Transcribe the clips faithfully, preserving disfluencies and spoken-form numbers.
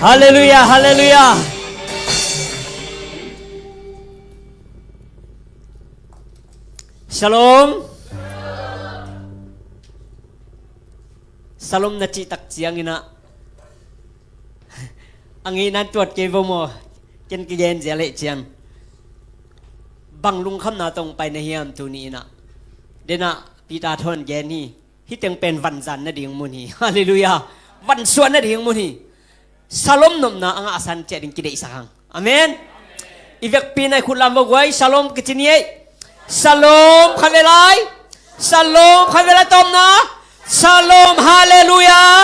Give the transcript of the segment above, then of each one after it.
Halleluiah, halleluiah. Shalom. Shalom na cih tak ciangin ah, a ngeina in tuat kei vo maw? Ken ka gen zia leh ciang, bang lungkhamna tawh pai na hiam tuni in ah? Denah Peter thawn gen hi. Hih teng pen vanzan nading mun hi. Halleluiah. Vansuah nading mun hi. Shalom nopna a ngahsa ciat ding kideihsak hang. Amen. I vekpi-in ah i khut lam vo guai. Shalom kici ni ei. Shalom, khatvei lai. Shalom, khatvei lai tawpna. Shalom, halleluiah.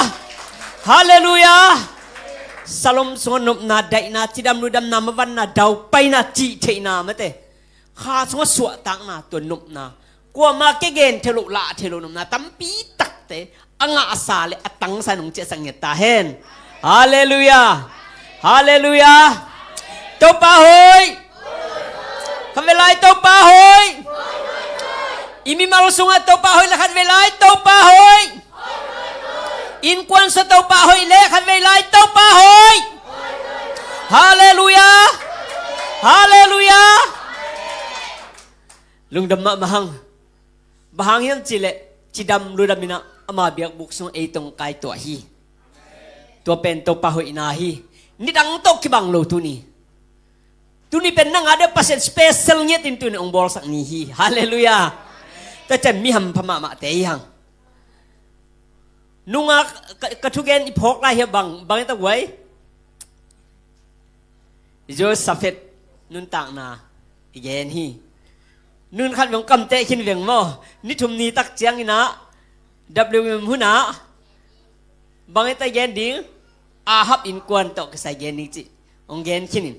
Halleluiah. Shalom sungah nopna, daihna, cidam ludamna, mavanna, daupaina, cihtheihna mate. Kha sungah suahtakna, tua nopna. Kuamah kigen thei loh, lah thei loh nopna tampi takte a ngahsa le a tangsa in hong ciahsak ngiat ta hen. Halleluiah. Halleluiah. Topa hoih. Khatvei lai Topa hoih. I mimal sungah Topa hoih le khatvei lai Topa hoih. Innkuan sungah Topa hoih le khatvei lai Topa hoih. Halleluiah. Halleluiah. Lungdam mahmah hang. Bang hang hiam cihleh cidam ludam in ah ama biakbuk sungah ei tawh hong kaituah hi. Tua pen Topa hoihna hi. Nidang tawh kibang lo tuni. Tuni pen nang a deuh Pasian special ngiatin tuni hong bawlsak ni hi. Halleluiah. Tua ciang mi hampha mahmahte hi hang. Nunga ka, ka thugen i phawk lai hi a bang, bang i tak guai. Jehoshaphat nuntakna i gen hi. Nun khat veng kamteh khin veng maw. Ni thum ni tak ciangin ah, W M hun ah, bang i tak gen ding, Ahab innkuan tawh kisai gen ding cih hong gen khin in.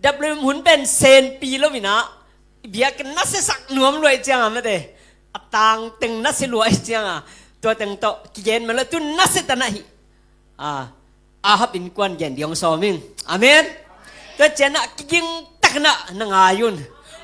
W M hun pen senpi lo in ah, biakinn nasia sak nuam lua ahih ciangin mate, a tangteng nasia lua ahih ciangin, tua teng tawh kigen man lo, tu nasia ta na hi. Ah, Ahab innkuan gen ding hong sawm ing. Amen. Tua ciangin ah kiging takin ah na ngai un.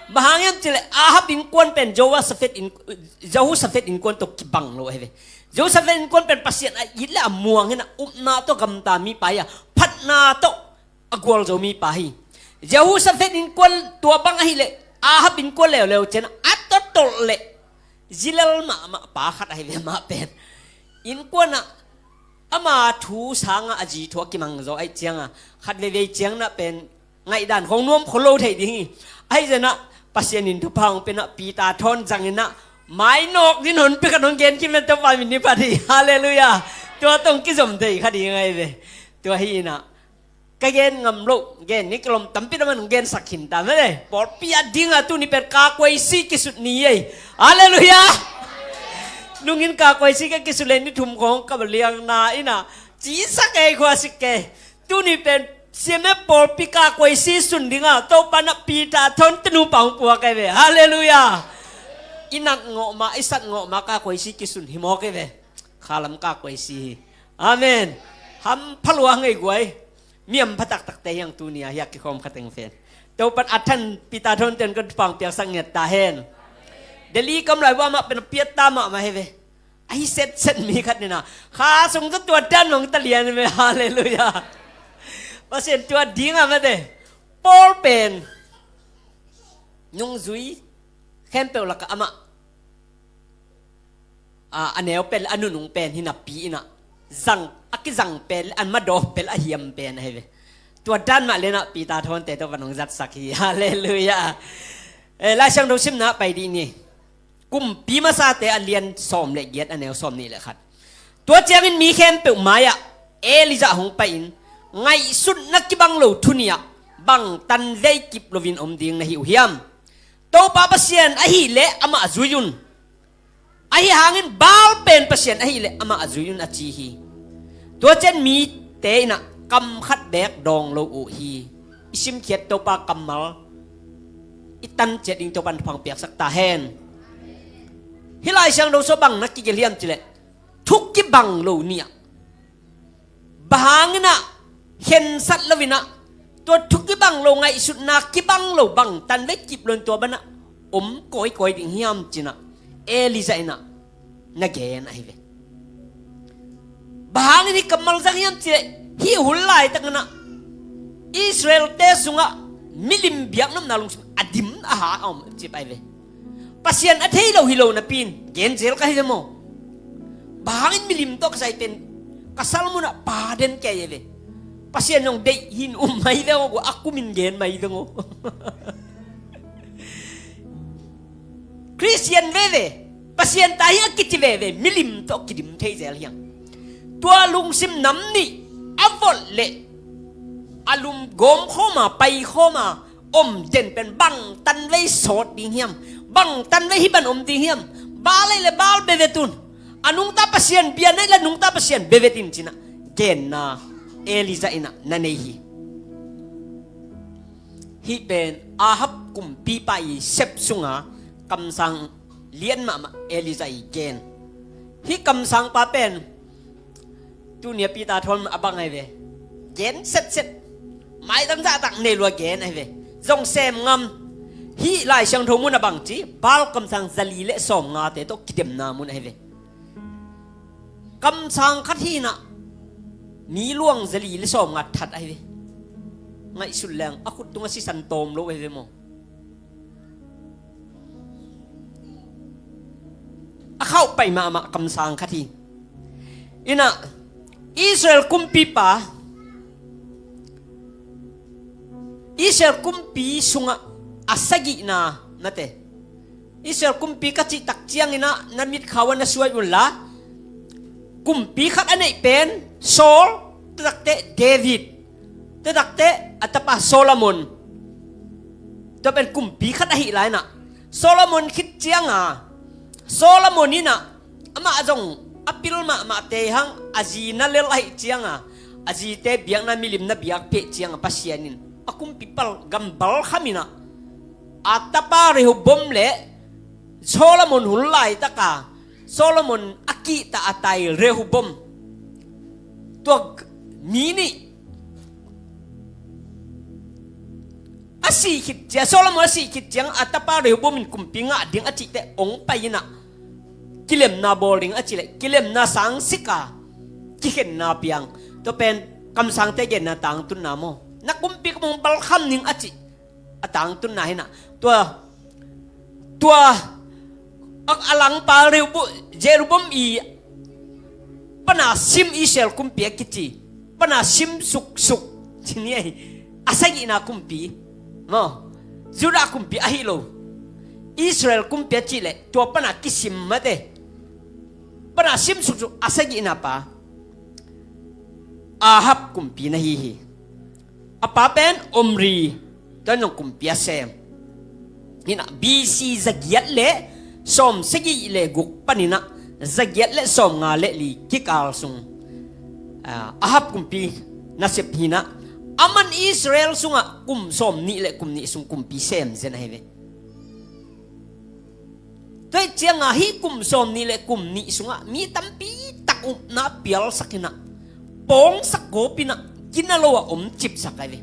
Bang hang hiam cihleh Ahab innkuan pen Jehoshaphat in, Jehoshaphat innkuan tawh kibang lo ahi ve. Jehoshaphat innkuan pen Pasian a it le a muang hi in ah, upna tawh gamta mipa hi a, phatna tawh a gualzo mipa hi. Jehoshaphat innkuan tua bang ahih leh Ahab innkuan leuleu ciangin a tawtolh leh zilel mahmah pa khat ahi ve amah pen. Innkuan ah ama thu sangin a zi thu a kimang zaw ahih ciangin, khat veivei ciangin ah pen ngaihdan khong nuam khol lo thei ding hi. Ahi zongin ah Pasian in thupha hong pia in ah Peter thawn zangin ah mainawk ding honpi khat hong gen khin pen Topa min i phat hi. Halleluiah. Tua tawh kizom thei kha ding ahi ve. Tua hi in ah ka gen ngam loh, gen ni kilawm tampi tak man hong gensak khin ta mate. Pawlpi a dingin tuni pen kakuaisi kisut ni ei. Halleluiah. Nungin kakuaisi ka kisut leh ni thum khong ka va liangna in ah, cisak ei, khuasik ei. Tuni pen C M F pawlpi kakuaisi sun dingin Topa in ah Peter thawn tanu pa hong puak ahi ve. Halleluiah. I nat ngawh ma, i sat ngawh ma kakuaisi kisun hi mawk ahi ve. Khalam kakuaisi hi. Amen. Hampha lua ngei guai. Mi hampha taktakte hi hang tuni a hiah kikhawm kha teng pen. Topa in a than Peter thawn ten ka thupha hong piaksak ngiat ta hen. Delhi kam lai vua mah pen a piatta mahmah ahi ve. A hi setset mi khat in ah, kha sung tawh tua dan mah hong ta lian ve. Halleluiah. Pasian tua dingin mate. Paul pen nungzui khempeuh lakah amah, a, a neu pen le a nunung pen hi napi in ah, zang, a kizang pen le a madaw pen le a hiam pen ahi ve. Tua dan mah le in ah Peter thawnte tawh van hong zatsak hi. Halleluiah. Eh, Lai Siangtho simna pai dih ni. Kumpi Masate a lian sawm le giat, a neu sawm nih le khat. Tua ciangin mi khempeuh mai-ah Elijah hong pai-in, ngaihsutna kibang lo thu nih-ah bang tanvei kip loin om ding na hi uh hiam? Topa Pasian ahih leh amah zui un. Ahi hangin Baal pen pasian ahih leh amah zui un, a ci hi. Tua ciang mite in ah kam khat beek dawng lo uh hi. I simkhiat Topa kammal i tan ciat ding Topa in thupha hong piaksak ta hen. Hih Lai Siangtho sungah bang na kigelh hiam cih leh, thu kibang lo nih-ah, bang hangin ah khensat lo in ah, tua thu kibang lo, ngaihsutna kibang lo, bang tanvei kip lo in tua banah om kawikawi ding hiam ci-in ah Elijah in ah na gen ahi ve. Bang hangin hih kammal zang hiam cih leh, Hih hun laitak inah Israel-te sungah milim biaknopna lungsim a dim a ha a om cip ahi ve. Pasian a thei lo hi lo napi-in gen zel ka hi ve maw? Bang hangin milim tawh ka sai pen ka sal munah pa den kei ahi ve. Pasian zong deih hin um mai veng aw, a kumin gen mai veng aw. Khristian veve, Pasian ta hi a kici veve, milim tawh kidim thei zel hiang. Tua lungsim nam nih a volh leh a lum gawm khawma, pai khawma om den pen bang tanvei sawt ding hiam? Bang tanvei hih ban om ding hiam? Baal ei le Baal bevet un. A nungta Pasian bia nei le nungta Pasian bevet in cinah genna Elijah inah na nei hi. Hih pen Ahab kumpipa i sep sunga kamsang lian mahmah Elijah i gen. Hih kamsangpa pen tuni a Peter thawn a bang ahi ve. Gen setset. Maitam zahtak nei lua gen ahi ve. Zong sem ngam. Hih Lai Siangtho mun a bang ci, Baal kamsang zali le sawmngate tawh kidemna mun ahi ve. Kamsang khat hinah mi luang zali le sawmnga that ahi ve. Ngaihsun leng a khut tungah sisan tawm lo ahi ve maw? A khauh pai mahmah kamsang khat hi. Inah Israel kumpipa, Israel kumpi sungah a sagihna mate. Israel kumpi ka cih tak cianginah na mitkhau ah na suai unla, kumpi khat a neih pen Saul, tua takteh David, tua takteh a tapa Solomon. Tua pen kumpi khat ahih lai inah Solomon khit cianga, Solomon inah amah zong a pil mahmah te hang a zi na lel ahih cianga, a zite biakna milim na biak peh cianga Pasian in a kumpi pal gam balkham inah a tapa Rehoboam le Solomon hun laitaka Solomon a kihta a tai Rehoboam, tua mi nih a si khit ciang, Solomon a si khit ciang a tapa Rehoboam in kumpi ngah ding a cihte ong pai inah kilemna bawl ding a cih leh kilemna sangsika kikhenna piang. Tua pen kamsangte genna tangtunna maw? Na kumpi ka mong balkham ning a cih a tangtunna hinah tua, tua a, a langpa Rehobo-, Jeroboam i pana sim Israel kumpi a kici, pana sim suksuk cini ahi. A sagihna kumpi maw? Judah kumpi ahi lo, Israel kumpi a cih leh tua pana kisim mate. Pana sim suksuk a sagihna pa Ahab kumpi na hi hi. A pa pen Omri, tua in zong kumpi a sem. Hinah B C zagiat le sawm sagih le guk paninah zagiat le sawm nga le li kikal sung, ah, Ahab kumpi nasep hinah aman Israel sungah kum sawm nih le kum nih sung kumpi sem zen ahi ve. Tua ih cianga hih kum sawm nih le kum nih sungah mi tampi tak upna pialsak inah, pawngsak gawp inah, gina lo a om cipsak ahi ve.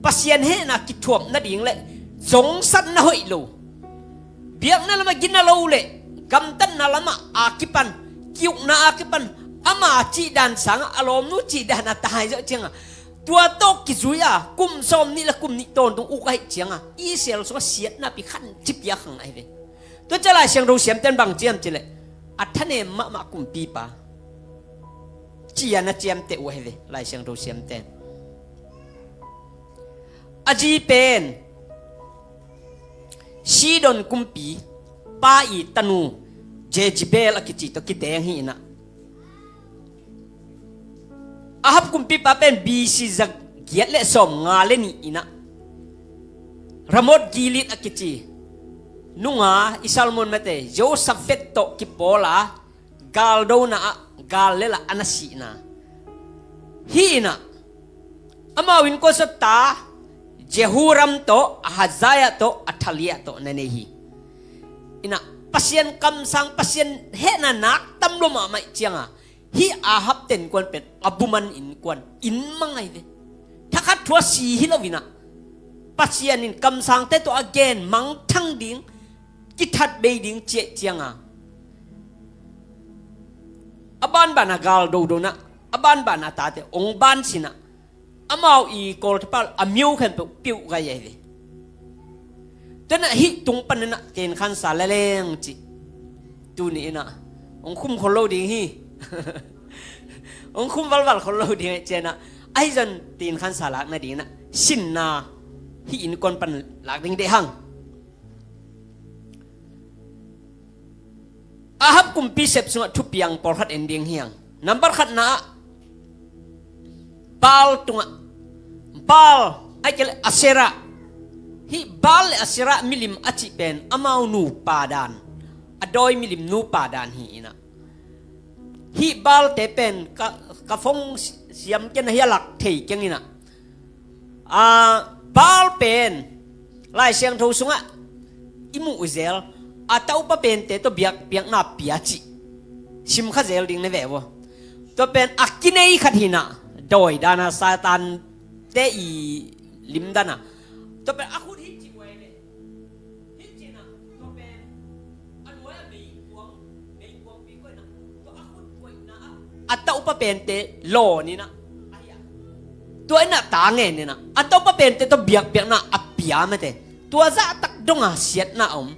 Pasian hehna kithuap nading le zongsatna hoih lo, biakna lamah gina lo le gamtatna lamah a kipan, kiukna a kipan, ama cihdan sangah a lawmnu cihdan a tai zawh cianga tua tawh kizui a kum sawm nih le kum nih tawntung uk ahih cianga Israel sungah siatna pi khan ci piak hang ahi ve. Tua cia Lai Siangtho siamten bang ciam cileh a thanem mahmah kumpipa cia na ciamteh uh ahi ve. Lai Siangtho siamten a zi pen Sidon kumpi pa i tanu Jezebel a kici tawh kiteng hi inah, Ahab kumpipa pen B C zagiat le sawm nga le nih inah Ramot Gilead a kici nunga i Salmon mate Josaphat tawh kipawl a galdona ah gal lelah a na sihna hi inah, amau innkuan sungah ta Jehoram tawh, Ahaziah tawh, Athaliah tawh na nei hi. Inah Pasian kamsang, Pasian hehna nak tam lo mahmah ih cianga hih Ahab te innkuan pen a buman innkuan inn mang ahi ve. Thakhat thu a si hi lo inah Pasian in kamsangte tawh a gen mangthang ding, kithat bei ding ciah cianga a banbana gal dodona a banban a tate ong ban sinah amau i kawltapal a myo khempeuh piuh gai ahi ve. Tuanah hih tung paninah tenkhansa laleng cih tuni inah ong khum khol lo ding hi. Ong khum valval khol lo ding ahi cianah ahi zon tenkhansa lak nadinginah sinna hih innkuan pan lak ding deh hang. Ahab kumpi sep sungah thupiang pawlkhat en ding hiang. Nambar khatna ah Baal tungah, Baal ai kele Asera. Hih Baal le Asera milim a cih pen amau nupa dan, a dawi milim nupa dan hi inah. Hih Baalte pen ka, ka phone siam kena hi a lak thei keng inah. A, Baal pen Lai Siangtho sungah i muh zel a taupa pente tawh biak, biakna pia cih simkha zel ding na ve vo. Tua pen a kinei khat hinah dawi dana Satan te i lim dana. Tua pen a khut hi cih uai le. A taupa pente law ninah, tua inah ta ngen ninah, a taupa pente tawh biakbiakna a pia mate. Tua zahtak donga siatna a om.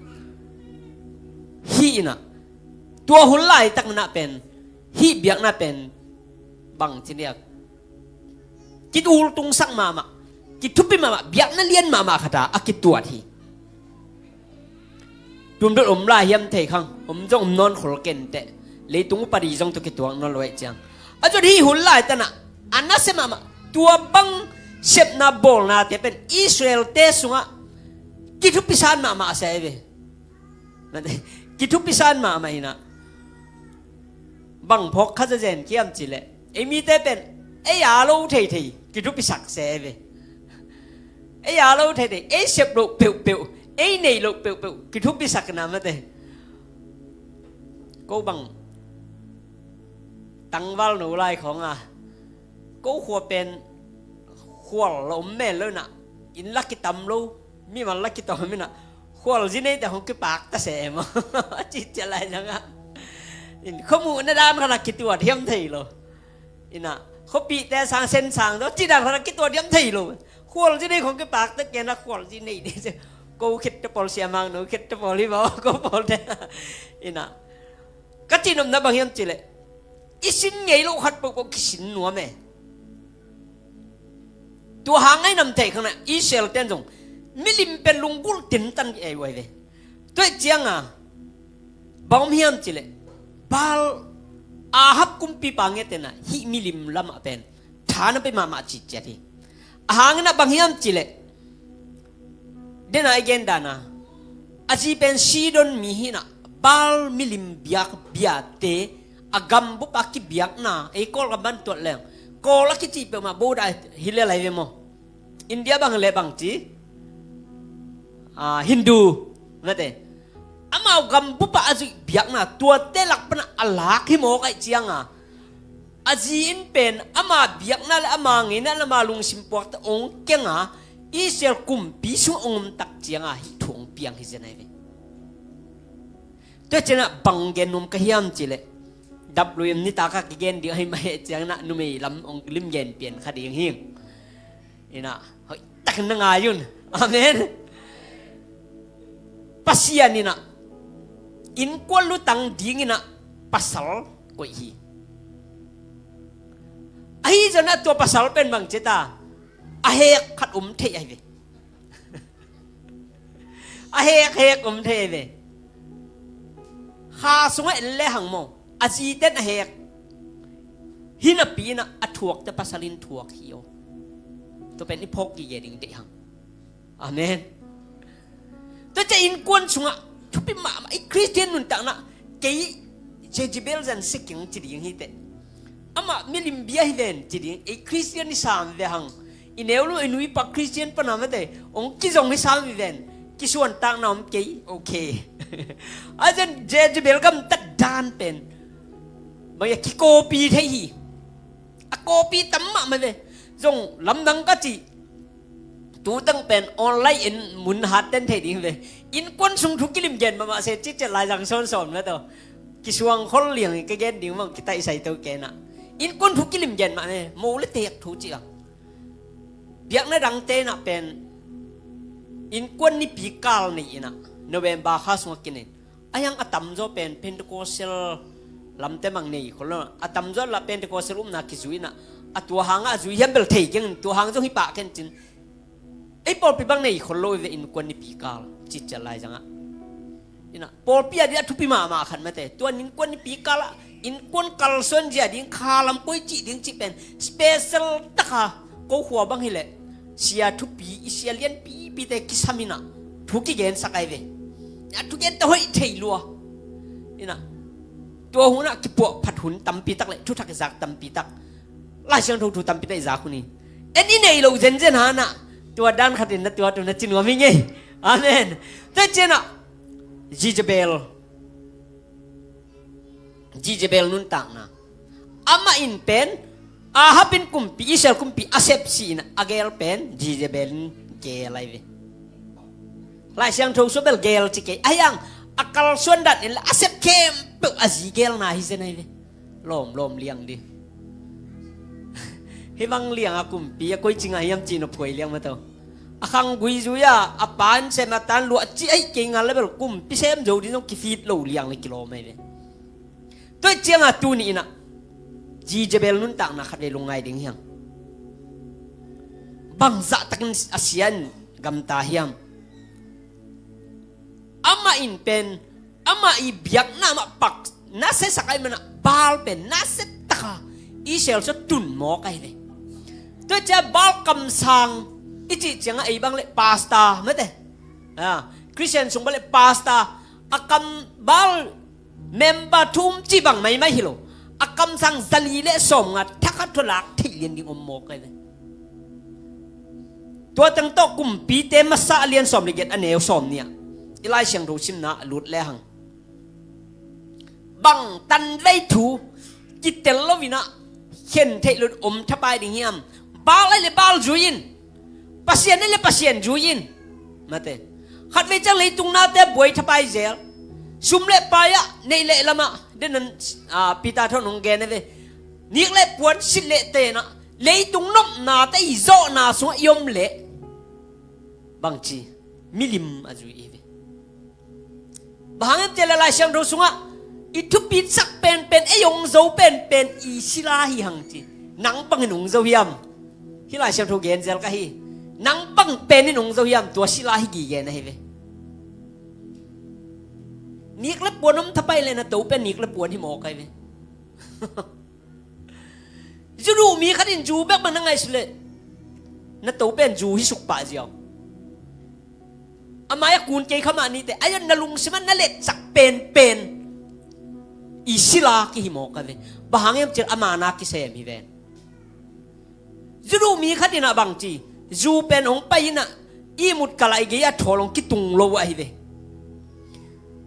Hih inah tua hun laitak inah pen hih biakna pen bang ciniak kitul tungsak mahmah, kithupi mahmah, biakna lian mahmah khata a kituat hi. Tumdot om lai hiam thei khang, om zong om nawn khol kenteh. Leitung upadi zong tawh kituak nawn lo aih ciang a zot hi hun lai tanah a nasia mahmah tua bang sepna bawlnate pen Israel-te sungah kithupisan mahmah a sia ahi ve. Kithupisan mahmah inah bang phawk kha zazen kiam cileh ei mite pen ei a lo theithei kithupisak se ve. Ei a lo theithei, ei sep loh peuhpeuh, ei neih loh peuhpeuh kithupisak inah mate. Ko bang tangval no lai khawnga ko khua pen khual la om men lo inah inn la kitam lo, mimal la kitawm inah khualzi neite hong kipakta se maw? Cihcia lai zangah in khuamuhna dan khatah kituat hiam thei lo. Inah khuapihte sang sen sang zaw cih dan khatah kituat hiam thei lo. Khualzi nei hong kipakta kena khualzi nei ding se. Ko khit ta pawl siamang no khit ta pawl hi maw ko pawlte. Inah ka cihnopna bang hiam cileh i sin ngei loh khat pohpoh kisin nuam e. Tua hang ai nam theih khangna Israel ten zong milim pen lunggulh tintan ki ei uai ve. Tuaih cianga bang om hiam cileh Baal Ahab kumpipa ngetena hih milim lamah pen tha na pe mahmah citciat hi. A hangina bang hiam cileh dena i gendana a zi pen Sidon mi hinah Baal milim biak biate a gambupa kibiakna ei Kawlgam ban tuat leng Kawl a kicih peuhmah boda hi le lai ve maw? India bang le bang ci a Hindu mate amau gambupa a zuih biakna tuate lak pana a lak hi mawk aih cianga a zi in pen ama biakna le ama ngeina le ama lungsim puakte ong kenga Israel kumpi sung ong omtak cianga hih thu ong piang hi zen ahi ve. Tua cianah bang gen nuam ka hiam cileh dap lui em nitaka kigen ding ahi mah heh cianginah numei lam ong limgen pian kha ding hi. Inah hoihtakin na ngai un. Amen. Pasian inah innkuan lutang dinginah pasal koih hi. Ahi zonah tua pasal pen bang cita a hek khat om thei ahi ve. A hek hek om thei ve. Kha sungah en le hang maw a ziten a hek hi napi inah a thuakte pasal in thuak hi aw. Tua pen i phawk gige ding deih hang. Amen. Tua cia innkuan sungah thupi mahmah i Khristian nuntakna kei Jezebel zan siking ci ding hiteh. Amah milim bia hi ven ci ding ei Khristian i sam ve hang. I neu lo i nuipa Khristian pana mate ong kizong hi sam hi ven. Kisuantakna om kei okay. A zan Jezebel gamtat dan pen bang ia kikopi thei hi. A kopi tam mahmah ve. Zong lamdang ka cih tutang pen online in mun hat ten thei ding ve. Innkuan sung thu kilim gen mahmah se citciat laizang sawnsawn ve tawh kisuang khol liang ka gen ding mah kitaihsai to kenah. Innkuan thu kilim gen mah ne, mo le teek thu cih a. Biakna dangte inah pen innkuan nipi kal nei inah November kha sungah kinei. A hiang a tamzaw pen Pentecostal lamte mang nei khol lo. A tamzaw la Pentecostal upna kizui inah a tua hangah a zui hiam bel thei keng, tua hang zong hi pah ken cin. Ei pawlpi bang nei khol lo ve innkuan nipi kal cih ciat lai zangah. Inah pawlpi a ding a thupi mahmah khat mate. Tua innkuan nipi kal ah innkuan kalsuan zia ding khalam koi cih ding cih pen special taka ko khua bang hileh sia thupi i sia lianpipite kisam inah thu kigensak ai ve. A thugen ta hoih thei lua. Inah tua hunah kipuah phat hun tampi tak le thuthak i zak tampi tak, Lai Siangtho thu tampi tak i zak hun hi. En i nei lo zenzen hanah tua dan khatin na tua tu na ci nuam hi ngei. Amen. Tua cianah Jezebel, Jezebel nuntakna. Amah in pen Ahab in kumpi, Israel kumpi a sepsi in a gel pen Jezebel in gel ai ve. Lai Siangtho sua bel gel ci kei a hiang a kalsuan dan in la a sep khempeuh a zi gelna hi zen ai ve. Lawmlawm liang dih. Hih bang liang a kumpi a koi cingah hiam cih nop koi liang mataw. A khanggui zui a a pan sem a tan luah cih aih kei ngal le bel kumpi sem zo dih zong kifit lo liang le kilawm ai ve. Tua ciangah tuni inah Jezebel nuntakna khatvei lungngai ding hiam? Bangzah takin a sia in gamta hiam? Amah in pen amah i biakna mah pak nasia sak ai manah Baal pen nasia taka Israel sua tun mawk ai ve. Tua cia Baal kamsang i cih ciangah ei bang le pasta mate. Christian sung bang le pasta a kam Baal member thum ci bang maimai hi lo. A kamsang zali le sawmnga thakhat thua lak theih lian ding om mawk ai ve. Tua teng tawh kumpite masa a lian sawm le giat a neu sawm nih ah i Lai Siangtho simna a lut le hang bang tanvei thu kitel lo inah khen theih lut om thapai ding hiam? Baal ai le Baal zui in, Pasian ai le Pasian zui in. Mate khatvei ciang leitung nate buai thapai zel. Sum le pai ah neih leh lamah denan Peter thawn hong gen a ve. Nik le puan sit le tenah leitung nopnate i zawhna sungah i om leh bangci milim a zui i ve. Bang hang em cia le Lai Siangtho sungah i thupitsak penpen ei hong zo penpen i sila hi hang ci. Nang bangin hong zo hiam? Hih Lai Siangtho genzel ka hi. Nang bang penin hong zo hiam? Tua sila hi gigen ahi ve. Nik le puan om thapai le na to pen nik le puan hi mawk ahi ve. Zu duh mi khat in zu bek bang na ngaihsut leh na to pen zu hi suk pah ziau. A mai a kun kei kha mah nite a ian na lungsim ah na letsak penpen i sila kihi mawk a ve. Bang hang em cil a mana kisem hi ven. Zu duh mi khat in ah bangci zu pen hong pai in ah ihmut kal ah i gei a thawl hong kitung lo ahi ve.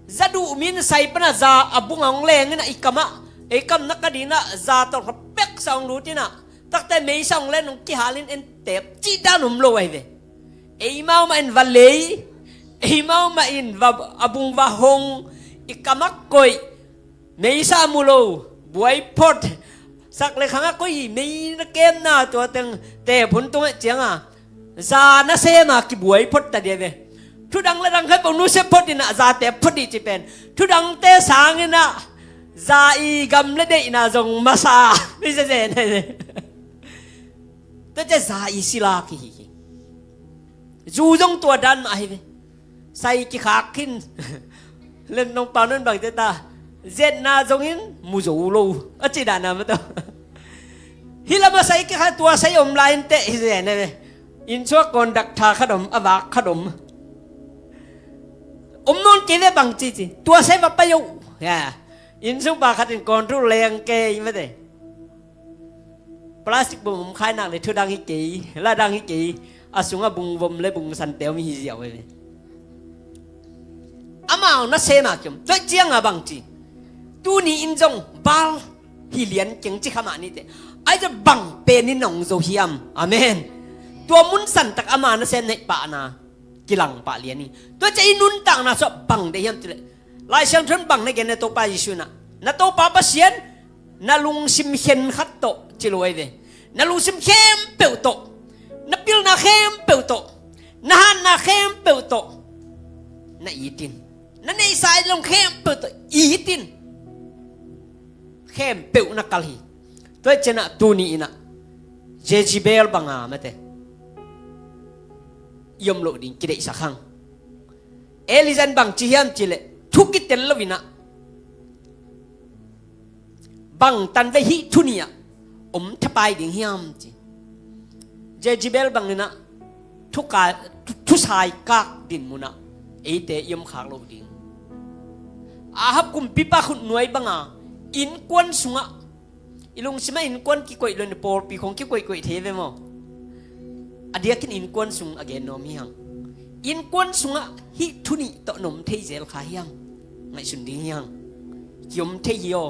Za duh mi in sai pan ah za a bung ah hong leng in ah i kam ah ei kam na ka din ah za tawh hla peksa hong lut in ah takte meisa hong len hong kihal in en tep cih dan om lo ahi ve. Ei mau mah in va lei, ei mau mah in va a bung va hong, i kam ah koih, meisa mu lo, buai phot, sak le khang ah koih hi, mei na kemna tua teng tep hun tung ah ciang ah za na sem a kibuai phot ta dia ve. Thudang le dang khai pong nu se phot in ah za tep phot dih ci pen thudangte sang in ah za i gam le deihna zong masa mi zezen. Tua cia za i sila kihi hi. Zu zong tua dan mah ahi ve. Sai kikhak khin len nong pau non bangte ta zetna zongin mu zo lo a ci dahna mah tawh. Hih lamah sai kikhak tua sai om lai in teh hi zen ahi ve. Inn suak kawn dak tha khat om a vak khat om. Om nawn kei ve bang cici tua sai va pai uh. Inn sung pa khat in kawn thu leng kei mate. Plastic bung om khai nak le thudang hi kei, ladang hi kei, a sungah bung vom le bung sante om hi ziau ve. Amau na sem a kiom tua ciang a bangci tuni in zong bal hi lian keng ci kha mah nite. Ai zong bang penin hong zo hiam? Amen. Tua mun santak ama na sem neih pahna kilang pah lian hi. Tua cia i nuntakna suah bang dei hiam cileh Lai Siangtho in bang na gen na Topa Jesuh in ah na Topa Pasian Na lungsim khen khat tawh ci lo ahi ve. Na lungsim khempeuh tawh, na pilna khempeuh tawh, na hatna khempeuh tawh na it in. Na neihsa a it lo khempeuh tawh it in. Khempeuh na kal hi. Tua ciangin ah tuni in ah Jezebel banga mate i om loh ding kideihsak hang. Elijah in bang ci hiam cih leh thu kitel lo in ah bang tan ve, hih thu nih ah om thapai ding hiam ci. Jezebel bangin ah thuka, thu, thusai kak din mun ah eite i om khak loh ding. Ahab kumpipa khutnuai banga innkuan sungah, i lungsimah innkuan kikoih lo in pawlpi khong kikoihkoih thei ve maw? A diakin innkuan sung a gen nuam hi hang. Innkuan sungah hih thu nih tawh na om thei zel kha hiam? Ngaihsun ding hi hang. Ki om thei hi aw.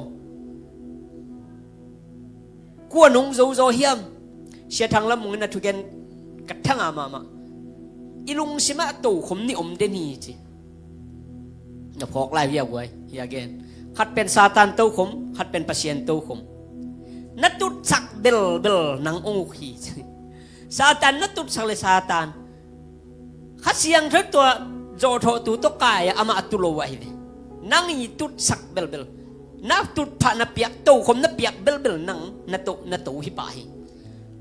Kua nong zozaw hiam? Sia Thang Lam Mung in a thugen ka thanga mahmah. I lungsimah tokhom nih om den hi ci. Na phawk lai hi a guai, hi a gen. Khat pen Satan tokhom, khat pen Pasian tokhom. Na tutsak belbel nang ong uk hi ci. Satan na tutsak le Satan. Kha Siangtho tua zawhthawhtu tawh kai a amah a tu lo ahi ve. Nang i tutsak belbel. Na tutphah na piak, tokhom na piak belbel nang na to, na to hi pah hi.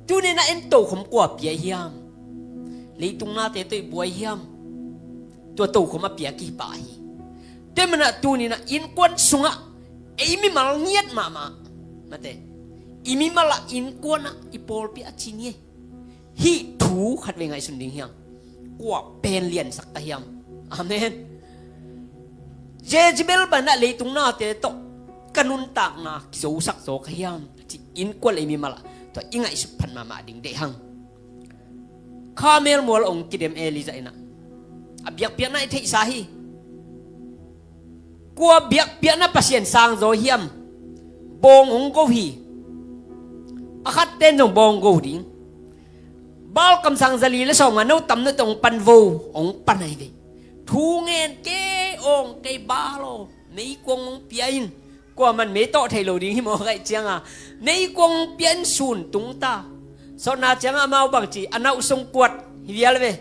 Tuni na en tokhom kua pia hiam? Leitung nate tawh i buai hiam? Tua tokhom a piak hi pah hi. Tua manah tuni na innkuan sungah ei mimal ngiat mahmah. Mate. I mimal ah innkuan ah i pawlpi a ci ni ei. Hih thu khat vei ngaihsun ding hiam? Kua pen liansak ka hiam? Amen. Jezebel banah leitung nate tawh ka nuntakna kizosak zaw ka hiam? Ci innkuan lei mimal ah tua i ngaihsut phat mahmah ding deih hang. Karmel mual ong kidem Elijah in ah a biakpiakna i theihsa hi. Kua biakpiakna Pasian sang zaw hiam? Bawng hong go hi. A khatte in zong bawng go ding. Baal kamsang zali le sawmnga no tam na tawh hong pan vo, hong pan ahi ve. Thu ngen kei awng kei Baal aw, meikuang hong pia in. Kua man mei tawh thei lo ding hi maw kaih cianga meikuang hong pia in sun tung ta. Sawtna cianga amau bang ci a nauh songkuat hi vial ve.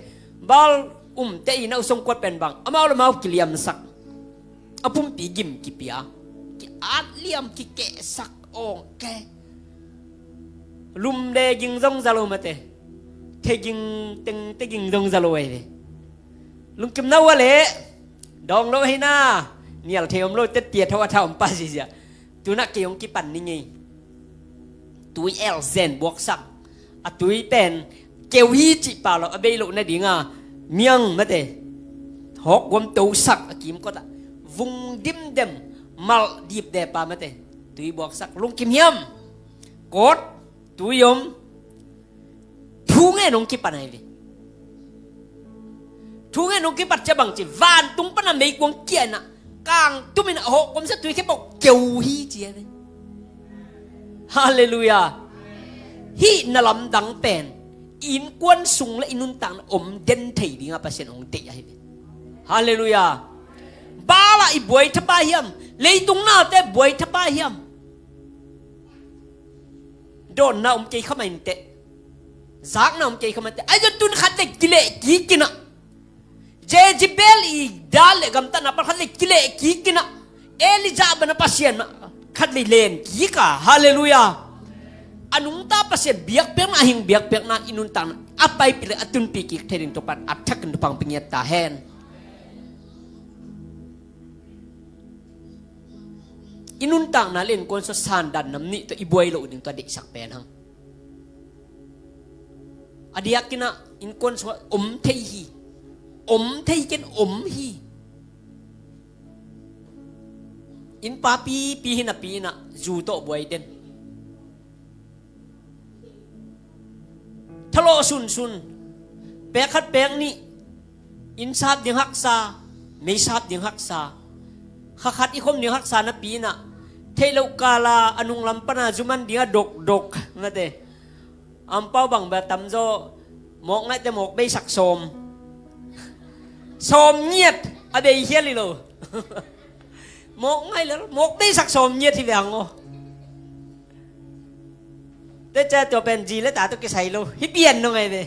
Baal umte i nauh songkuat pen bang amau le amau kiliamsak. A pumpi gim kipia, ki-at liam kikehsak awng ke. Lum le ging zong za lo mate. Theging teng teging zong za lo ahi ve. Lungkim na uh a leh dawng lo hi na. Nial thei om lo tetiat ho a tha om pa zizia. Tunah kei hong kipan ni ngei. Tui el zen buaksak a tui pen keu hi cih pah lo a bei loh nadinga miang mate hawk guam tosak a kimkotah vung dimdem malh dipdepa mate tui buaksak lungkim hiam? Kawt tui om. Thu ngen hong kipan ahi ve. Thu ngen hong kipat cia bang ci vantung pana meikuang kianah kang tumin a hawh komsa tui khepah keu hi ci ahi ve. Halleluiah. Hih na lamdang pen innkuan sung le i nuntakna om den thei dinga Pasian hong deih ahi ve. Halleluiah. Baal ah i buai thapa hiam? Leitung nate buai thapa hiam? Dawnna om kei kha mah inteh. Zakna om kei kha mah inteh. Ahi zong tun khat le kileh kikinah Jezebel i dan le gamtatna pan khat le kileh kikinah Elijah bana Pasian mah khat le len kika. Halleluiah. A nungta Pasian biakpiakna a hing biakpiakna i nuntakna a paipih le a tunpih kik thei ding Topan a thakin Topan hong pia ngiat ta hen. I nuntakna le innkuan sua sandan nam nih tawh i buai loh ding tawh a deihsak pen hang. A diakinah innkuan sua om thei hi. Om thei ken om hi. Innpa pipi hi napi inah zu tawh buai den. Thalawh sunsun. Pek khat pek nih. Inn sap ding haksa. Mei sap ding haksa. Kha khat i khom ding haksa napi inah theih loh kala a nunglam pana zuman dinga dokdok mate. Ampau bang bia tamzaw mawk ngaihte mawk beisak sawm. Sawm ngiat a bei hial hi lo. Mawk ngaih lel mawk beisak sawm ngiat hi ve hang aw. Tua ciang tua pen zi le ta tawh kisai lo hi pian nong ai ve.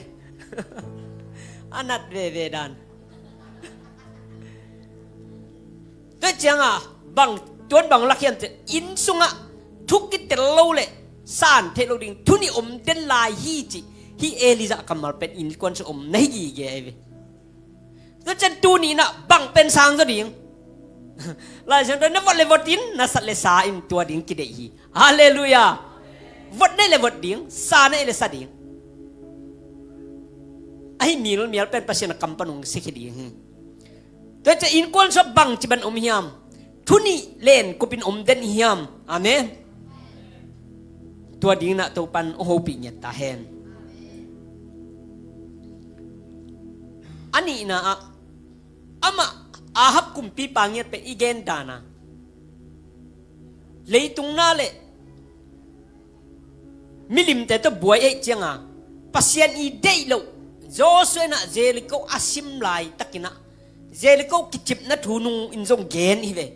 A nat veve dan. Tua cianga bang, tuan bang lak hiam cih, inn sungah thu kitel lo le san theih lo ding thu nih om den lai hi cih, hih Elijah kammal pen innkuan sung om na hi gige ai ve. Tua ciang tuni inah bang pen sang zaw ding? Lai Siangtho na vot le vot in, na sat le sa in, tua ding kideih hi. Halleluiah. Vot na hih le vot ding, sa na hih le sa ding. Ahi mial mial pen Pasian a kam pan hong siakhia ding hi. Tua ciang innkuan sungah bangci ban om hiam? Thu nih len kupin om den hiam? Amen. Tua ding inah Topan hong hopih ngiat ta hen. A nihna ah, amah Ahab kumpipa ngiat pen i gen dan a, leitung na le milimte tawh buai ahih cianga Pasian i deih loh, Joshua inah Jericho a sim laitakinah Jericho kicipna thu nung in zong gen hi ve.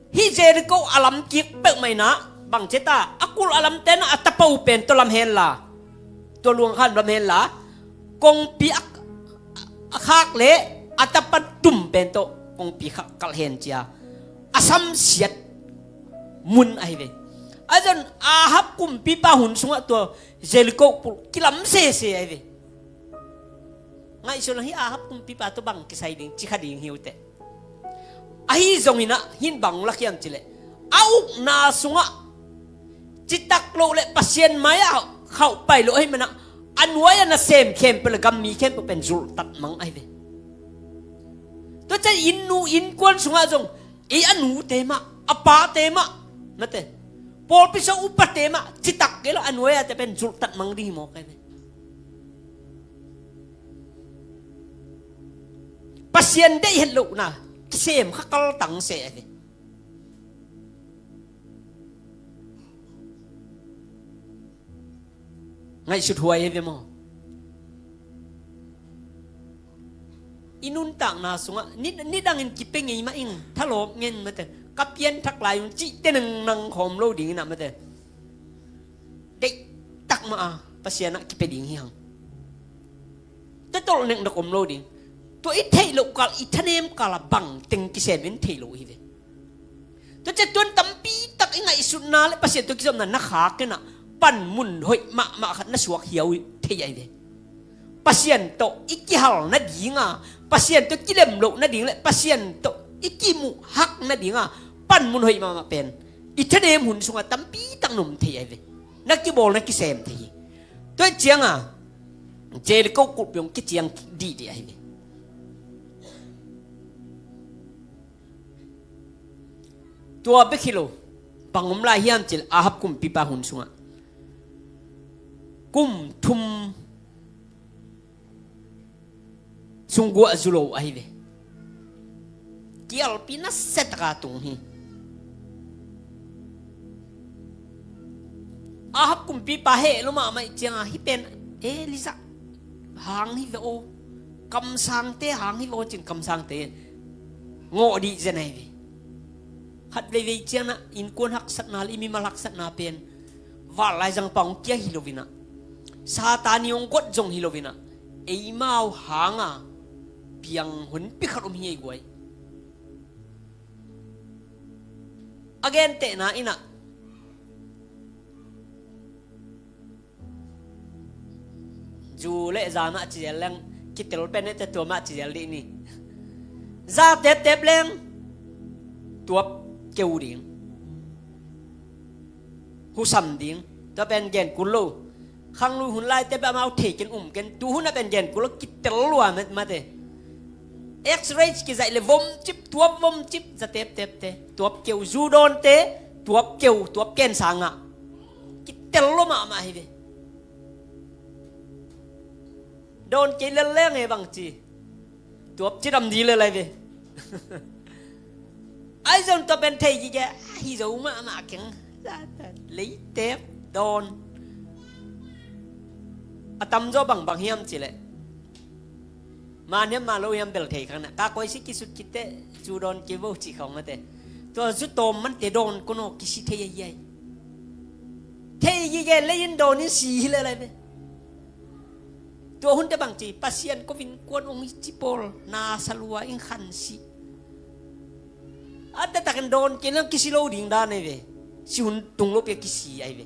Hih Jericho a lam kik peuhmah inah bang ci ta, a kulh a lamte inah a tapa uh pen tawh lam henla, tua luangkhan lam henla, kongpi a, a khak le a tapa tum pen tawh kongpi khak kalh hen cia a samsiat mun ahi ve. A zon Ahab kumpipa hun sungah tua Jericho kulh kilam sese ahi ve. Ngaihsun lang hi, Ahab kumpipa tawh bang kisai ding, ci kha ding hi uh teh. Ahi zongin ah hih bang lak hiam cih leh, a ukna sungah citak loh le Pasian mai-ah khauh pai loh ahih manah a nuai-ah nasem khempeuh le gam mi khempeuh pen zulhtat mang ahi ve. Tua ciang inn nu innkuan sungah zong ei a nute mah, a pate mah, mate, pawlpi sung upate mah citak kei lo, a nuai-ah te pen zulhtat mang ding hi mawk ahi ve. Pasian deih het lohna kisem kha kaltang se ahi ve. Ngaihsut huai ahi ve maw? I nuntakna sungah ni, nidangin kipia ngei mah ing, thalawp ngen mate, ka pianthak lai un cihte nang nang khawm lo dingin ah mate, deihtak mah a Pasian ah kipia ding hi hang. Tua tawlh neknak om lo ding. Tua i theih loh kal, i thanem kal a bang teng kisem in thei lo hi ve. Tua ciang tuan tampi tak i ngaihsutna le Pasian tawh kizopna na khak in ah panmun hoih mahmah khat na suak hiau thei ahi ve. Pasian tawh i kihal nadinga, Pasian tawh kilem loh nading le Pasian tawh i kimuh hak nadinga panmun hoih mahmah pen i thanem hun sungah tampi tak na om thei ahi ve. Na kibawl na kisem thei hi. Tua cianga Jericho kulhpi hong kiciang dihdih ahi ve. Tua bek hi lo, bang om lai hiam cih leh Ahab kumpipa hun sungah kum thum sung guah zu lo ahi ve. Kialpi nasia taka tung hi. Ahab kumpipa heh lua mahmah ih cianga hih pen Elijah hang hi ve aw, kamsangte hang hi ve aw cin kamsangte ngawh dih zen ahi ve. Khat veivei cianah innkuan haksatna le i mimal haksatna pen val laizang pang hong kia hi loinah, Satan i hong guat zong hi loinah, eimau hanga piang honpi khat om hi ei guai. A gentehna inah zu le za mah ci zel leng, kitel pen nete tua mah ci zel dih ni. Za teptep leng tuap keu ding, husam ding. Tua pen gen kul lo. Khanglui hun laite beh amau thei ken um ken, tu hun a pen gen kul lo, kitel lua mate. X-ray kizaih le vom cip, tuap vom cip, za teptepte, tuap keu, zu dawnte tuap keu, tuap ken sangah kitel lua mahmah hi ve. Dawn kei lel leng e bang ci, tuap cidam di lel ahi ve. Ahi zong tua pen thei gige, ahi zo mahmah keng. Leitep dawn a tamzaw bangbang hiam cileh, man hiam man lo hiam bel thei khang na, ka koisi kisut kitte, zu dawn kivo cih khawng mate. Tua zu tawm mante dawn kono kisi thei ahi ai. Thei Gige lei in dawn in si hi lel ahi ve. Tua hunte bang ci, Pasian ko innkuan hong hi ci pawl, na sa lua in khan si. A taktakin dawn kei leng kisi lo ding dan ahi ve. Si hun tung lo pi a kisi ahi ve.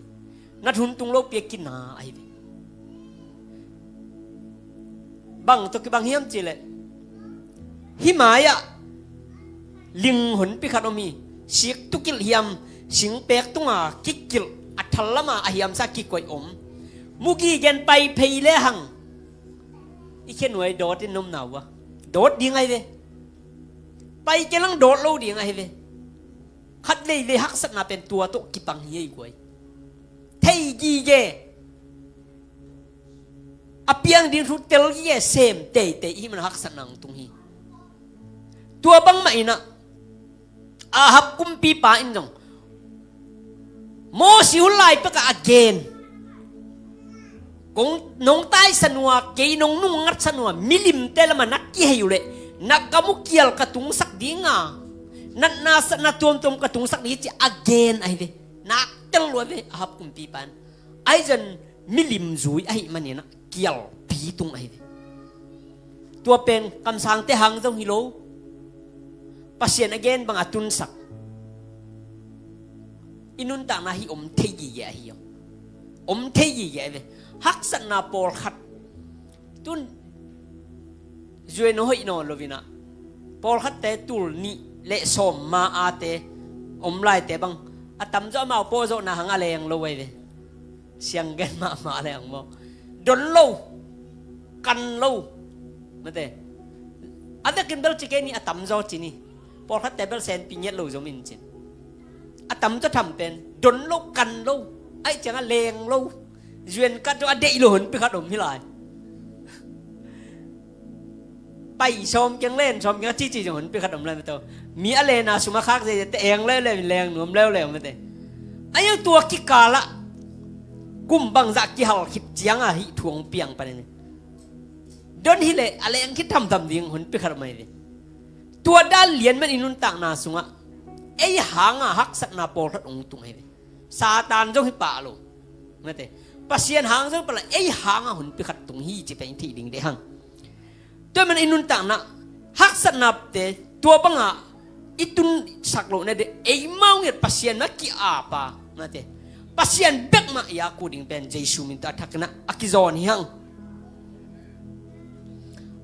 Nat hun tung lo pi a kina ahi ve. Bang tawh kibang hiam cih leh, hih mai-ah ling honpi khat om hi. Sik tukilh hiam, singpek tunga kikilh, a thal lama a hiamsa kikoih om. Mu gige in pai phei le hang, i khenuai dawt in na omna uh a, dawt ding ahi ve. Pai kei leng dawt lo ding ahi ve. Khat veivei haksatna pen tua tawh kibang hi ei guai. Thei gige, a piang ding thu tel gige, sem teitei i hih man haksatna hong tung hi. Tua bangmah in ah, Ahab kumpipa in zong Mosi hun lai pekah a gen, kong nong taisan uh a, kei nong nungngatsan uh a, milimte lamah na kihei uh leh na kam uh kial ka tungsak ding a, natna satna tuamtuam ka tungsak ding hi ci a gen ahi ve. Nak tel lua ve Ahab kumpipa in. Ahi zong milim zui ahih manin ah kialpi tung ahi ve. Tua pen kamsangte hang zong hi lo. Pasian a gen bang a tunsak i nuntakna hi om thei gige ahi om. Om thei gige ahi ve. Haksatna pawlkhat tun zuai na hoih nawn lo in ah, pawlkhatte tul nih le sawm ma ate om laite bang a tamzaw amau pawhzawhna hang a leng lo ahi ve. Siang gen mahmah le ang maw? Don lo, kan lo. Mate, a vekin bel ci kei ni, a tamzaw ci ni. Pawlkhatte bel senpi ngiat lo zom in cin. A tamzaw tham pen don lo, kan lo, ahih ciangah leng lo. Zuan kat zong a deih lo honpi khat om hi lai. Pai sawm keng, len sawm keng a cici zong honpi khat om lai mate. Mi a lena sum a khak zeizete eng leuleu in leng nuam leuleu mate. A iang tua kikalah kum bangzah kihal khit ciangah hih thu hong piang panin, don hileh a leng khit thamtham ding honpi khat om ahi ve. Tua dan lian man i nuntakna sungah ei hanga haksatna pawlkhat hong tung ahi ve. Satan zong hi pah lo. Mate, Pasian hang zong hi pah lo, ei hanga honpi khat tung hi ci pen i theih ding deh hang. Tua man i nuntakna haksatnate tua banga i tunsak lohna deh, eimau ngiat Pasian mah ki-apa, mate, Pasian bek mah i aku ding pen Jesu min tawh a thakin ah a kizawn hi hang.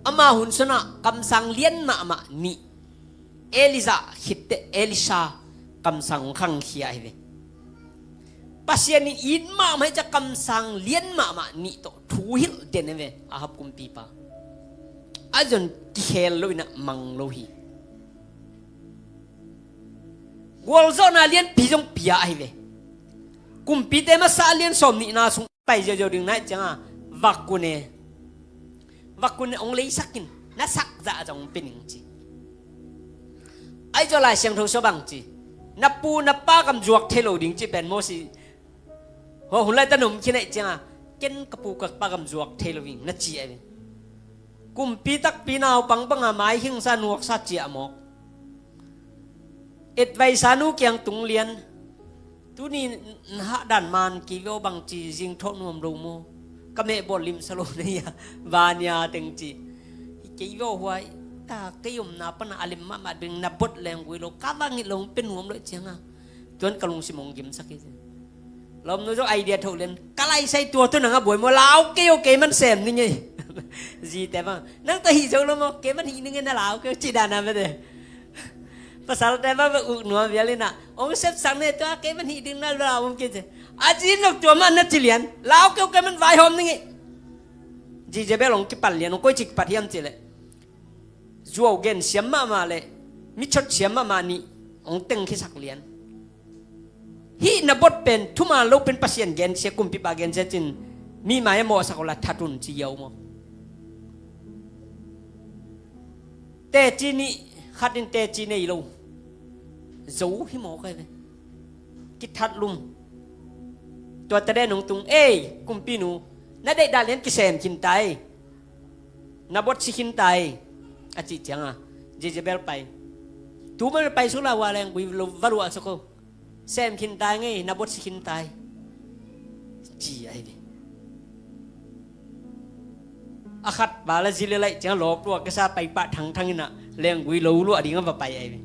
Ama hun sunah kamsang lian mahmah nih, Elijah khitteh Elisha kamsang hong khangkhia ahi ve. Pasian in it mahmah hi ciah kamsang lian mahmah nih tawh thuhilh den ahi ve, Ahab kumpipa. A zon kikhel lo in ah mang lo hi. Gualzawhna lianpi zong pia ahi ve. Kumpite masa lian sawm nihna sung pai ziauziau ding na hih cianga, va kun e. Va kun e, hong leisak in, na sak zah zong pia ning ci. Ahi zong Lai Siangtho sua bang ci, na pu na pa gam zuak thei lo ding ci pen Mosi, hua hun laita na om khin ahih cianga, ken ka pu ka pa gam zuak thei lo ing na ci ahi ve. Kumpi takpi naupang banga maikhingsa nuaksa ciah mawk. Etvaisa nu kiang tung lian. Tuni na hahdan man kei ve aw, bangci zingthawh nuam lo maw? Ka mehbawl limsa lo na hi a, vania teng ci. Hi kei ve aw huai. Ta kei omna pana a lem mahmah ding na bot leng gui lo. Ka vangit lo hong pe nuam lo cianga, tuan ka lungsim hong gimsak hi. Lawmnu zong idea thoh lian. Ka laisai tua tu nang a buai maw, lau kei aw, kei man sem ning ei. Zite bang, nang ta hih zo lo maw, kei man hih ning ei, na lau kei aw, ci dana mete. Pasalte bang bek uk nuam vial ina, hong sepsak ne tua, kei man hih ding na lau om kei ci. A zi nok tua man na ci lian, lau kei aw, kei man vaihawm ning ei. Jezebel hong kipan lian, hong koici kipat hiam ci leh, zuau gen siam mahmah le michot siam mahmah nih hong tengkhiasak lian. Hih na bot pen thuman lo pen Pasian gensia, kumpipa gensia cin, mi mai a mawhsak uh la that un ci hiau maw? Teci nih khat in teci nei lo, zo hi mawk ai ve. Kithat lum. Tua taden hong tung, ei kumpinu, na deihdah lian kisem khin ta ei. Na bot si khin ta ei, a cih cianga Jezebel pai. Tu man pai suk la, hua leng gui va luah suk o. Sem khin ta ei ngei, na bot si khin ta ei. ci ahi ve. A khat pa la zi le laih ciang lawp lua kisa pai pah thangthang inah lenggui lo luah ding a va pai ahi ve.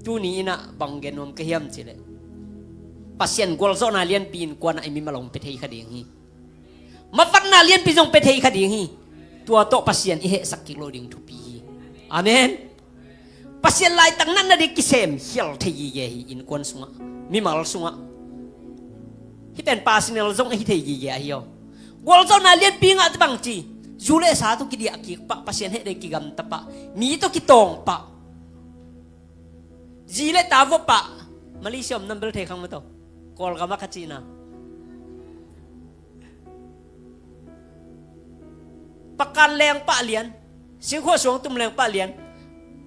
Tuni inah bang gen nuam ka hiam cileh, Pasian gualzawhna lianpi innkuan ah i mimal hong pia thei kha ding hi. Mavanna lianpi zong pia thei kha ding hi. Tua tawh Pasian i hehsak kik lo ding thupi hi. Amen. Pasian laitak natna ding kisem khial thei gige hi innkuan sungah, mimal sungah. Hih pen personal zong ahi thei gige ahi aw. Gualzawhna lianpi ngah te bang ci, zu le sa tawh kidiah kik pah, Pasian heh ding kigamta pah, mi tawh kitawng pah. Zi le ta vua pah. Malaysia om nam bel thei khang maw taw. Kawlgam a kha cihna. Pakan leng pah lian, singkhuah suang tum leng pah lian.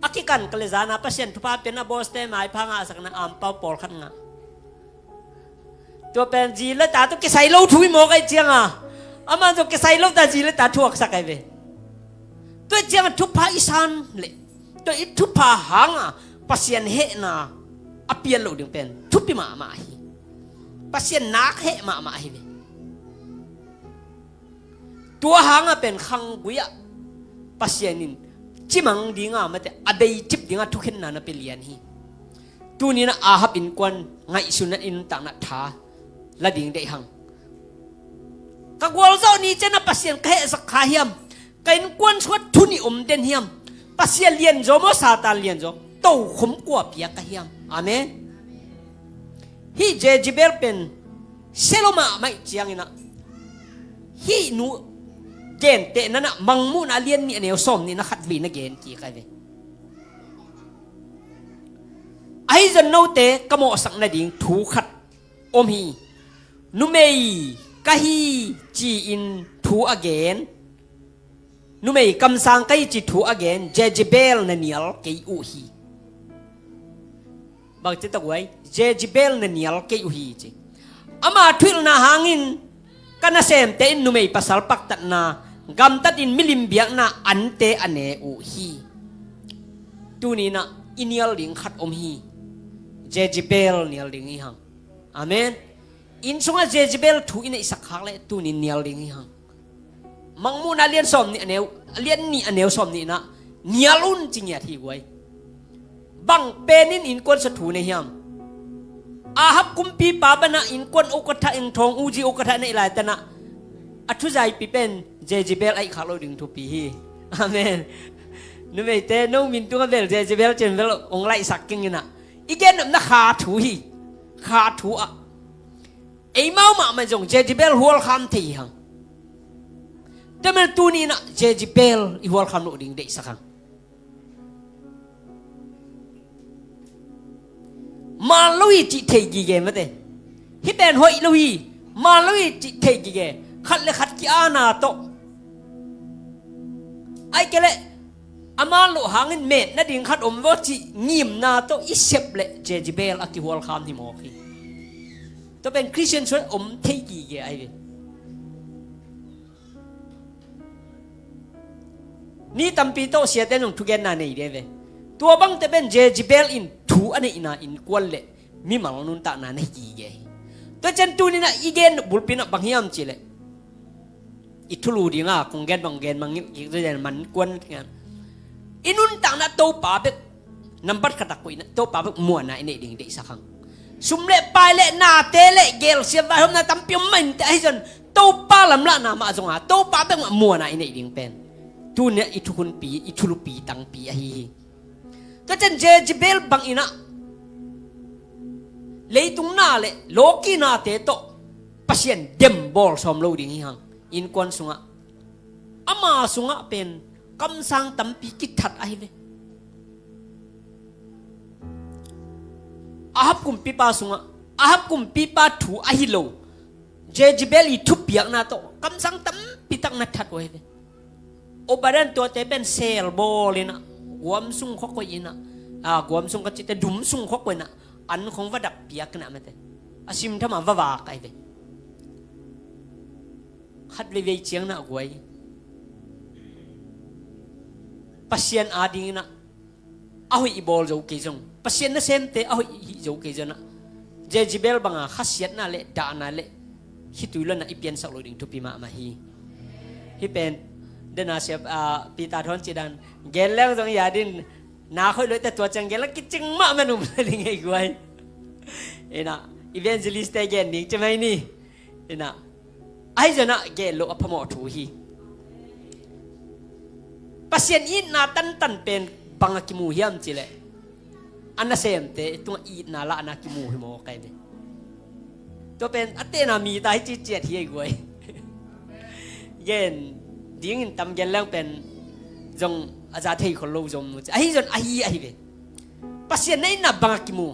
A kikan ka le zana Pasian thupha pian a bawste maipha ngahsakna ampau pawlkhat ngah. Tua pen zi le ta tawh kisai lo thu i mawk ahi cianga, aman zong kisai lo ta zi le ta thuaksak ahi ve. Tua cianga thupha i san le tua i thupha hanga Pasian hehna a pian lo ding pen thupi mahmah hi. Pasian nak heh mahmah hi ve. Tua hanga pen khanggui ah Pasian in cimang dinga mate a beicip dinga thukhenna na pia lian hi. Tuninah Ahab innkuan ngaihsutna i nuntakna tha la ding deih hang. Ka gualzawh ni cianah Pasian ka hehsak kha hiam? Ka innkuan sungah thu nih om den hiam? Pasian lianzaw maw Satan lianzaw? Tokhom kua pia ka hiam? Amen. Hih Jezebel pen sia lo mahmah ih cianginah hih nu gentehna nah Mangmuhna a lian nih a neu sawm nih na khat vei na gen kik ahi ve. Ahi zon note ka mawhsak nading thu khat om hi. Numei ka hi ci-in thu a gen, numei kamsang ka hi ci thu a gen Jezebel na nial kei uh hi. Bangci tak uai, Jezebel na nial kei uh hi ci. Ama thuhilhna hangin ka nasemte in numei pasal paktatna gamtatin milim biakna ante a ne uh hi. Tuninah i nial ding khat om hi. Jezebel nial ding hi hang. Amen. Inn sungah Jezebel thu i neihsak khak leh tunin nial ding hi hang. Mangmuhna lian sawm nih a neu, lian nih a neu sawm nih nah nial un ci ngiat hi guai. Bang penin innkuan sa thu nei hiam? Ahab kumpipa banah innkuan ukatha, eng thawng uzi ukatha neih laitanah a thuzaipi pen Jezebel aih khak lo ding thupi hi. Amen. Numeite no min tungah bel Jezebel cin bel ong laihsak kinginah i gennopna kha thu hi. Kha thu ah eimau mahmah zong Jezebel hualkham thei hang. Temel tuninah Jezebel i hualkham loh ding deihsak hang. Maan lo hi cih thei gige mate. Hih pen hoih lo hi. Maan lo hi cih thei gige. Khat le khat ki-ana tawh ai kei leh a maan loh hangin met nading khat om vaw cih ngimna tawh i sep leh Jezebel a kihualkham hi mawk hi. Tua pen Khristian sungah om thei gige ahi ve. Ni tampi tawh siate nung thugenna nei de ve. Tua bangte pen Jezebel in thu a neihna innkuan le mimal nuntakna na hi gige hi. Tua cian tuninah i gen bulpinah bang hiam cileh i thulu dinga kong gen bang gen mangngilh kik zeden man kuan. I nuntakna Topa bek nambat khatak koihna Topa bek muana i neih ding deihsak hang. Sum le pai le nate le gelsiam vaihawmna tampi om mah inte ahi zon Topa lamlahna mah zonga Topa bek mah muana i neih ding pen tunia i thukhunpi i thulupi tangpi ahi hi. Tua cian Jezebel banginah leitung na le lawki nate tawh Pasian dem bawl sawm lo ding hi hang. Innkuan sungah ama sungah pen kamsang tampi kithat ahi ve. Ahab kumpipa sungah Ahab kumpipa thu ahi lo Jezebel i thupiakna tawh kamsang tampitak na that uh ahi ve. Obadan tuate pen sel bawl inah guam sung khuakoih inah a guam sung ka cite dum sung khuakoih inah an khong va dak piak inah mate a simthama va vak ahi ve. Khat veivei ciang nah guai Pasian ading inah a hoih i bawl zo kei zong Pasian nasemte a hoih i hih zo kei zonah Jezebel banga khasiatna le dahna le khitui lo-in ah i piansak loh ding thupi mahmah hi. Hih pen dena siap, ah, Peter Thon cih dan gen leng zong i adin na khoih loh i ta, tua ciang gen leng kicing mahmah, um le ding ei guai. Inah evangelist te gen ding ci mai ni. Inah ahi zong ah gen loh a phamawh thu hi. Pasian itna tantan pen bang a kimu hiam cih leh, a nasemte tungah itna lahna kimu hi maw kai ve. Tua pen a tena mi ta hi ci ciat hi ei guai. Gen dingin tam gen leng pen zong a za thei khol lo zom nu ci. Ahi zong ahi, ahi ve. Pasian na itna bang a kimu.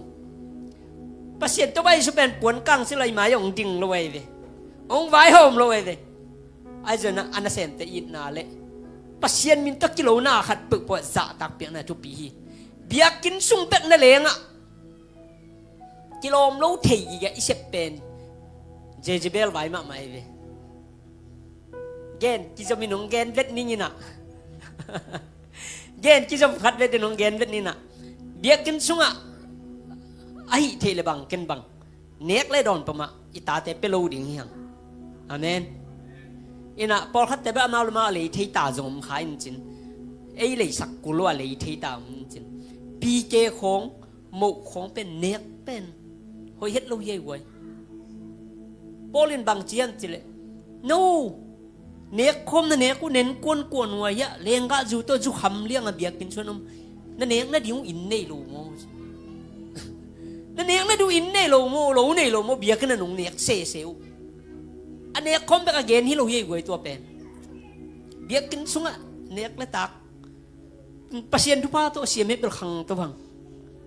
Pasian Topa Jesu pen puan kang si lo i mai ah hong ding lo ei ve. Hong vaihawm lo ei ve. Ahi zong ah a nasemte itna le Pasian min tawh kilona khat peuhpeuh ah zahtak piakna thupi hi. Biakinn sung bek na leng ah kilawm lo thei gige i sep pen Jezebel vai mahmah ei ve. Gen kizom in hong gen vet ning inah. Gen kizom khat vet in hong gen vet ning inah. Biakinn sungah ahih theih le bang ken bang nek le dawn pamah i tate pia lo ding hi hang. Amen. Inah pawlkhatte beh amau le amau a lei thei ta zong om kha in cin. Ei leisak kul lo a lei thei ta om in cin. Pike khawng, moh khawng pen nek pen hoih het lo hi ei guai. Paul in bang ci hiam cih leh, no, nek khawm na nek uh nen kuankuan uh a hiah lenggah zu tawh zu kham liang a biakinn sung om. Na nek nading uh inn nei lo maw? Na nek nading uh inn nei lo maw, lo nei lo maw, biakinn ah nong nek sese uh. A nek khawm bek a gen hi lo hi ei guai tua pen. Biakinn sungah nek le tak Pasian thupha tawh siam het bel khang to vang.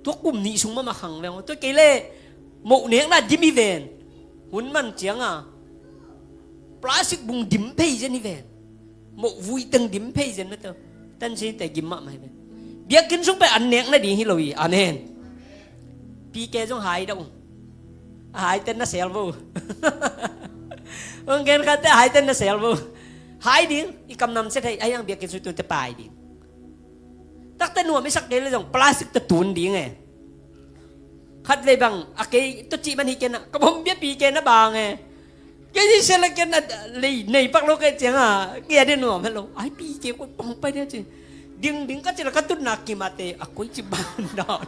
Tua kum nih sung mahmah khang veng. Tua kei le moh nekna dim hi ven. Hun man cianga plastic bung dim phei zen hi ven. Moh vui teng dim phei zen mete. Tan sinte gim mahmah hi ven. Biakinn sung pen an nekna ding hi lo hi. Amen. Pike zong hai dah uh. A hai ten na sel vo. Hong gen khatte a hai ten na sel vo. Hai ding i kam nam se thei a hiang biakinn sung tunte pai ding. Takte nuam i sak kei le zong plastic tawh tun ding e. Khatvei bang a kei tawh cih man hi ken ah ka bom bia pike na bang e. Kei hi se le ken a lei nei pak lo kei cianga kei a ding nuam het lo. Ai pike koi pang pai dia ci. Ding ding ka ci le ka tutna kimate a koi ci bang da.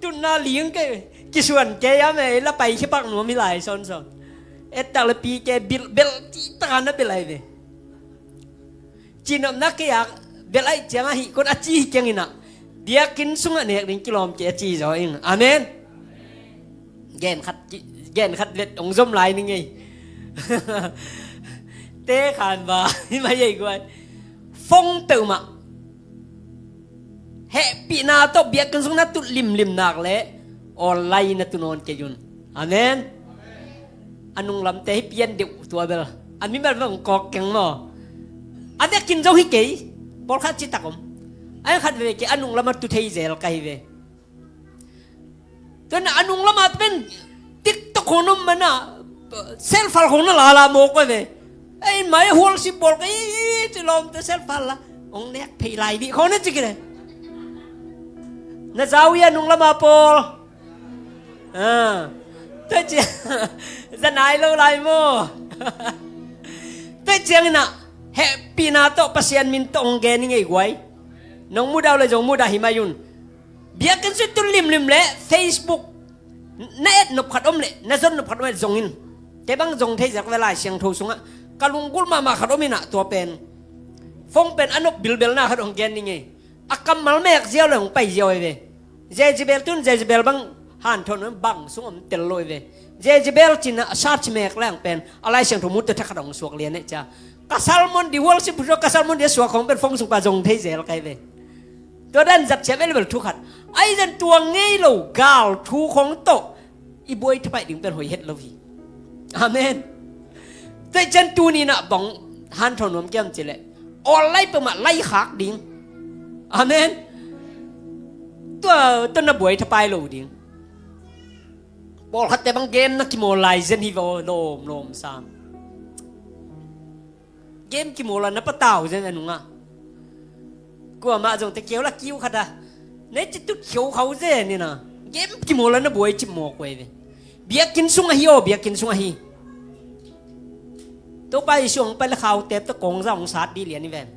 Tutna ling kei kisuan kei a mei la pai khia pak nuam hi lai sawnsawn. Ettak le pike bil bel cih taka na bel ai ve. Cinopna kei a bel aih ciang ahi kon a ci hi kiang inah biakinn sungah nek ding kilawm kei a ci zaw ing. Amen. Gen khat ki-, gen khat vet hong zom lai ning ei. Te khan ba hi mai ei guai. Fong peuhmah hehpihna tawh biakinn sung na tut limlim nak le online na tu nawn kei un. Amen. A nunglamte hi pian deuh tua bel a mi bel bang kawk keng maw? A vekin zong hi kei. Pawlkhat citak om. A khat veve kei a nunglam a tu thei zel ka hi ve. Tuan a nunglam a pen TikTok hong om mana selfal hong na lala mawk ve. Ei mai hual si bawl ka i ci lawmte selfal la hong nek phei lai dih hong na ci kile. Na zau i a nunglam a pawl. Tua ciang za nai lo lai maw? Tua ciang inah hehpihna tawh Pasian min tawh hong gen i ngei guai. Nong mudah uh le zong mudah hi mai un. Biakinn sung tun limlim le Facebook na et nop khat om le na zon nop khat om le zong in. Kei bang zong thei zek ve Lai Siangtho sungah ka lunggulh mahmah khat om inah tua pen. Fong pen a nop bilbelna khat hong gen i ngei. A kammal mek ziau le hong pai ziau ei ve. Jezebel tun Jezebel bang hanthawn bang sung om tel lo ei ve. Jezebel cina a search mek leng pen a Lai Siangtho mute thakhat hong suak lian eh cia. Ka sermon di worship hu ka sermon di a suak khong pen fong sung pa zong thei zel kai ve. Tua dan zat cia ve le bel thu khat. Ai zan tua ngei lo gal thu khong tawh i buai thapaih ding pen hoih het lo hi. Amen. Tua i cian tuni nah bang hanthawn nuam kiam cileh online peuhmah lai khak ding. Amen. Tua tua na buai thapai lo ding. Pawlkhatte bang game na kimawl lai zen hi vaw lawm lawm sam. Game kimawl a na patau zen a nungah. Kuamah zong te keu la kiu khat a na i citut kheu khau zen ina game kimawl a na buai cip mawk uai ve. Biakinn sung ahi aw, biakinn sung ahi. Topa Jesu hong pai le khau tep tawh kong za hong sat dih lian hi ven.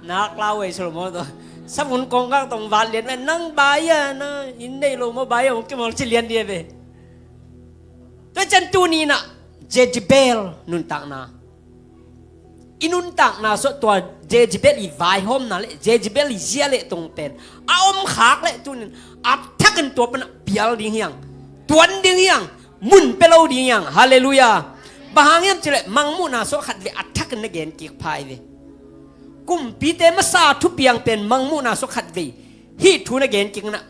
Nak lau ei Solomon tawh. Savun kongkak tawh hong vat lian ven. Nang bai a, na inn nei lo maw bai a hong kimawl ci lian dih a ve. Tua ciang tuni in ah Jezebel nuntakna. I nuntakna sawh tua Jezebel i vaihawmna le Jezebel i zia le tong pen a om khak le tunin a thakin tua pan a pial ding hiang, tuan ding hiang, mun pia lo ding hiang. Halleluiah. Bang hang hiam cileh Mangmuhna sawh khat ve a thakin na gen kik phai ve. Kumpite masa thupiang pen Mangmuhna sawh khat ve hih thu na gen kik na.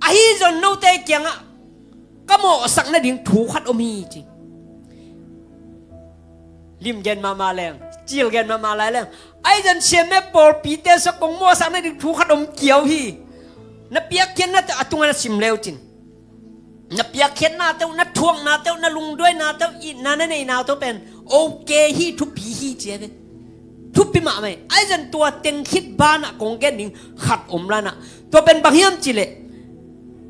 Ahi zon note kiangah ka mawhsak nading thu khat om hi ci. Lim gen mahmah leng, cil gen mahmah lai leng, ahi zan siame pawlpite sa kong mawhsak nading thu khat om kiau hi. Na piakkhiatnate uh a tungah na sim leu cin. Na piakkhiatnate uh, na thuaknate uh, na lungduainate uh, itna na neinate uh pen ok hi, thupi hi ci a ve. Thupi mahmah hi. Ahi zan tua teng khit banah kong gen ding khat om lanah, tua pen bang hiam cileh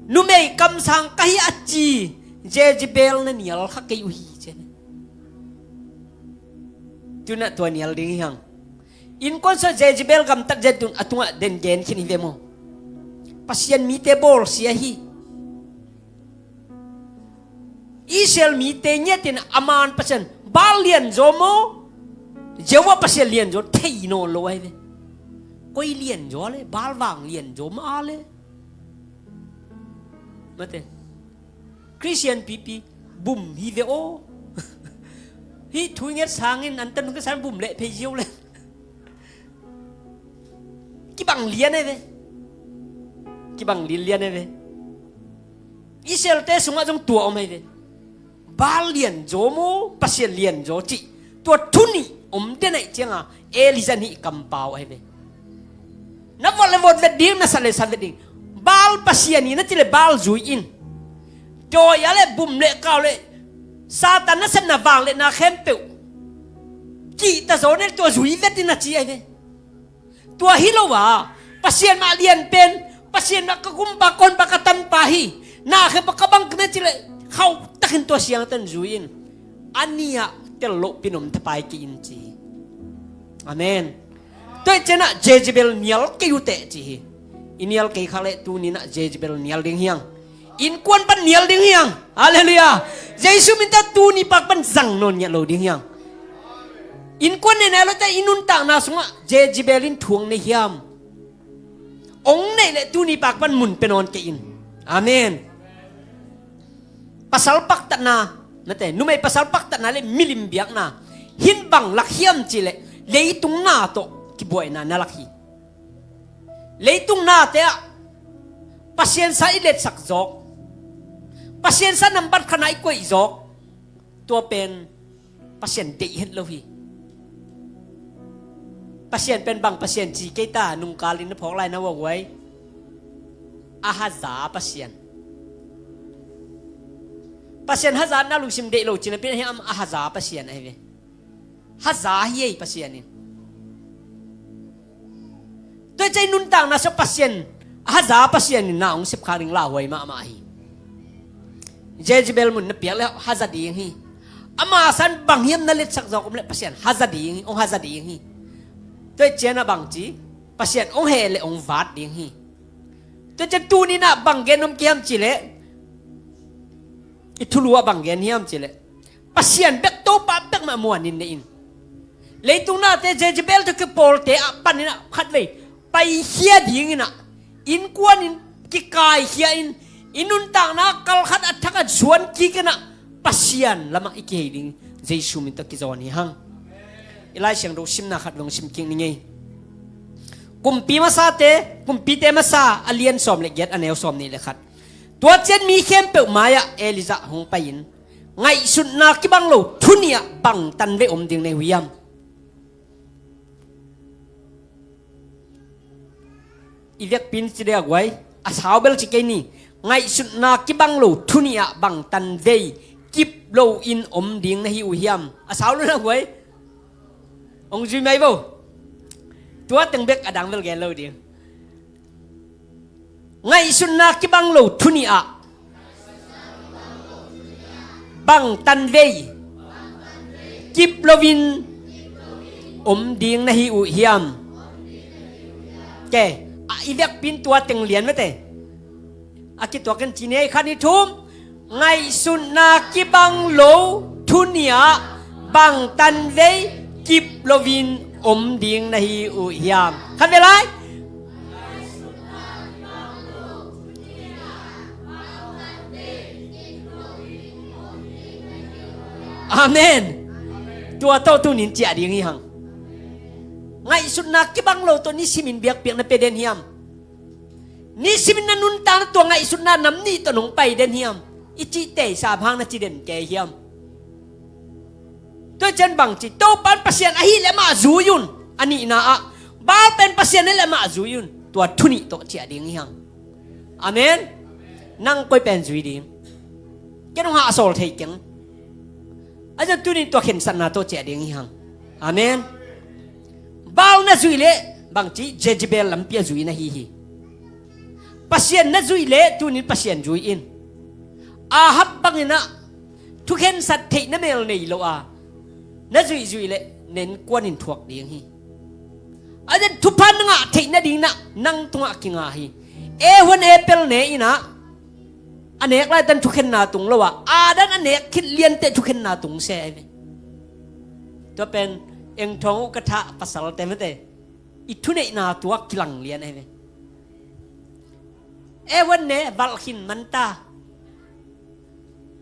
numei kamsang ka hi a ci Jezebel na nial kha kei uh hi ci a ve. Tunah tua nial ding hi hang. Innkuan sawh Jezebel gamtat zet tun a tungah den gen khin hi ve maw? Pasian mite bawlsia hi. Israel mite ngiatin a man Pasian Baal lianzaw maw, Jehovah Pasian lianzaw thei nawn lo ahi ve. Koi lianzaw le, Baal vang lianzaw mah le. Mate. Christian pipi bum hi ve aw. Hih thu i nget sangin an tan ka san bum leh phei ziau le. Kibang lian ahi ve. Kibang lian lian ahi ve. Israelte sungah zong tua om ahi ve. Baal lianzaw maw, Pasian lianzaw cih tua thu nih om den aih cianga Elijah nih kampau ahi ve. Na vot le vot vet ding, na sat le sat vet ding. Baal pasian hi na ci le Baal zui in. Dawi a le bum le kau le Satan nasepna vang le na khempeuh kihta zaw ne tua zui vet in na ci ahi ve. Tua hi lo a, Pasian mah lian pen, Pasian mah ka gumpa, ka honpa, ka tanpa hi. Na khempeuh ka bang kime ci le khauh takin tua siangtan zui in. A nih ah tel loh pin om thapai kei in ci hi. Amen. Tua hi cianah Jezebel nial kei uh teh ci hi. I nial kei khak leh tuninah Jezebel nial ding hiang. Innkuan pan nial ding hiang. Halleluiah. Jesu min tawh tuni pak pan zang nawn ngiat lo ding hiang. Innkuan nei nai lote i nuntakna sungah Jezebel in thu hong nei hiam? Hong neih leh tuni pak pan mun pia nawn kei in. Amen. Pasal paktatna, mate, numei pasal paktatna le milim biakna hin bang lak hiam cihleh leitung na tawh kibuaina na lak hi. Leitung nate ah Pasian sa i letsak zawk, Pasian sa nambat khatna i koih zawk, tua pen Pasian deih het lo hi. Pasian pen bang Pasian ci kei ta, nungkalin na phawk lai na uaguai. A haza Pasian. Pasian haza na lungsim deih lo cina pin ahi am a haza Pasian ahi ve. Haza hi ei Pasian in. Tua i cai nuntakna sua Pasian, a haza Pasian in na hong sepkhak ding lauhuai mahmah hi. Jezebel mun na piak le haza ding hi. Ama san bang hiam na letsak zawk om le Pasian haza ding hi, hong haza ding hi. Tua i ciana bang ci, Pasian hong heh le hong vat ding hi. Tua i cian tuninah bang gen om kiam cileh, i thulu ah bang gen hiam cileh, Pasian bek Topa bek mah muanin nei in. Leitung nate Jezebel tawh kipawlte ah paninah khatvei paikhia dinginah innkuanin kikaikhia in, i nuntakna kalkhat a thak a zuan kikinah Pasian lamah i kihei ding Jesu min tawh kizawn hi hang. I Lai Siangtho simna khat vong sim kik ni ngei. Kumpi masate, Kumpite masa a lian sawm le giat a neu sawm nih le khat. Tua cian mi khempeuh mai-ah Elijah hong pai-in ngaihsutna kibang lo thu nih ah bang tanvei om ding nei uh hiam? I vekpi in ci deuh a guai, a sau bel ci kei ni. Ngaihsutna kibang lo thu nih ah bang tanvei kip lo in om ding na hi uh hiam? A sau lo na guai. Hong zui mai vo. Tua teng bek a dang bel gen lo ding. Ngaihsutna kibang lo thu nih ah bang tanvei kip loin om ding na hi uh hiam? Ke, a, i vekpi in tua teng lian mete. A kituak in ci ni ei, khat, nih, thum. Ngaihsutna kibang lo thu nih ah bang tanvei kip loin om ding na hi uh hiam? Khat vei lai. Amen. Tua tawh tuni in ciah ding hi hang. Ngaihsutna kibang lo tawh nisimin biakpiakna pia den hiam? Nisimin na nuntakna tua ngaihsutna nam nih tawh nong pai den hiam? I cihte i sap hang na ci den kei hiam? Tua ciang bang ci, Topa in Pasian ahih leh amah zui un. A nihna ah, Baal pen Pasian ahih leh amah zui un. Tua thu nih tawh ciah ding hi hang. Amen. Nang koi pen zui ding? Ken hong hahsawl thei keng. A zan tuni in tua khensatna tawh ciah ding hi hang. Amen. Baal na zuih leh bang ci, Jezebel lampi a zui na hi hi. Pasian na zuih leh tuni in Pasian zui in. Ahab bangin ah thukhensat theih na mel nei lo a, na zuihzuih leh na innkuan in thuak ding hi. A zan thupha na ngah theih nading in ah nang tungah kinga hi. Eve huan Abel ne in ah, a nek laitak in thukhenna tung lo a, Adam a nek khit lianteh thukhenna tung se ahi ve. Tua pen eng thawng uh ka thah pasalte mete, i thuneihna tua kilang lian ahi ve. Eve huan ne, valh khin man ta.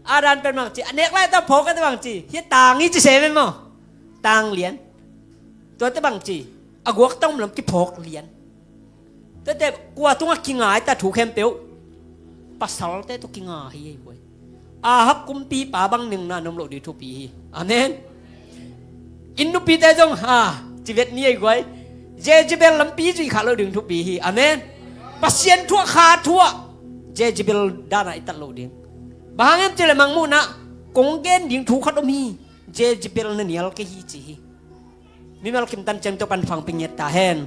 Adam pen bang ci, a nek laitak phawk a, te bang ci, hia tang hi ci se ve maw. Tang lian. Tuate bang ci, a guak tawh om lam kiphawk lian. Tuate kua tungah kinga i ta thu khempeuh? Pasalte tawh kinga hi ei guai. Ahab kumpipa bang nengna na om loh ding thupi hi. Amen. Inn nupite zong ha, ci vet ni ei guai. Jezebel lampi zuih khak loh ding thupi hi. Amen. Pasian thu ah, kha thu ah Jezebel dan ah i tat loh ding. Bang hang hiam cih leh Mangmuhna ah kong gen ding thu khat om hi. Jezebel na nial kei hi ci hi. Mimal kim tan ciang Topa'n thupha pia ngiat ta hen.